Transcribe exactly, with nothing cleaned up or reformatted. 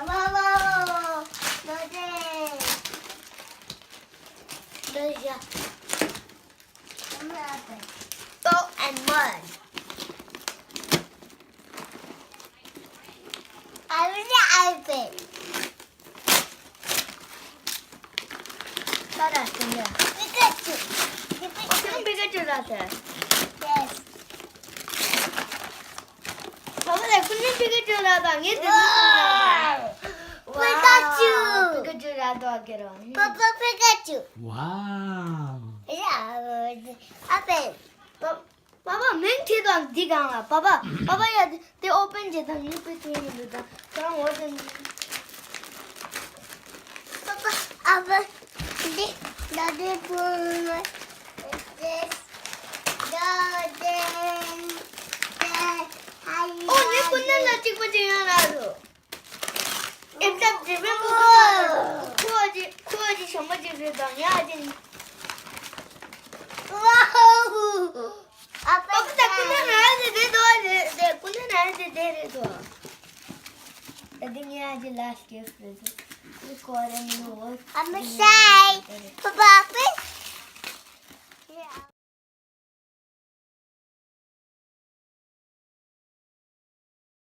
Mama, no te. Dos ya. Dame la pe. Go and run. I will open. Para, señor. Pikachu. Pikachu. Pikachu la pe. Yes. Papa, ཁྱོད་ཀུན་ནས་པི་ཀ་ཅུ་ལ་དང་ངས་དེ་ནས་ཀུན་ནས་Wow. Pikachu. Pikachu ར་དོ་ཨ་ཀེ་རོ། Papa Pikachu. Wow. Yeah, ཨ་ཕ། པ་པ་མིང་དེ་དང་འདི་གང་ལ། པ་པ་པ་པ་ཡ་དེ་ཨོ་པན་བྱེད་དང་ངས་པི་ཀ་ཅུ་ཡིན་འདུག་དང་ཁྱོད་རང་འོ་དེ། པ་པ་ཨ་ཕ། འདི་ད་དེ་བུ་མ། ཨོ་ངས་ཀུན་ནས་ལ་གཅིག་པ་ཅིག་ཡོང་ལ་རུ། ཨེ་ཙབ་ཇི་བེ་མོ་ཁོ་ཨ་ཅི་ཁོ་ཨ་ཅི་ཞོ་མོ་ཅི་བེ་དང་ཡ་ཨ་ཅི། Wow. ཨ་ཕ་ད་ཀུན་ནས་ང་ཡ་དེ་དེ་དོ་རེད་དེ་ཀུན་ནས་ང་ཡ་དེ་དེ་རེད་དོ། ད་དེ་ངའི་ཨ་ཅི་last gift རེད་དོ། ཁོ་རེ་མི་ནོ་བོ། I'm shy. Papa,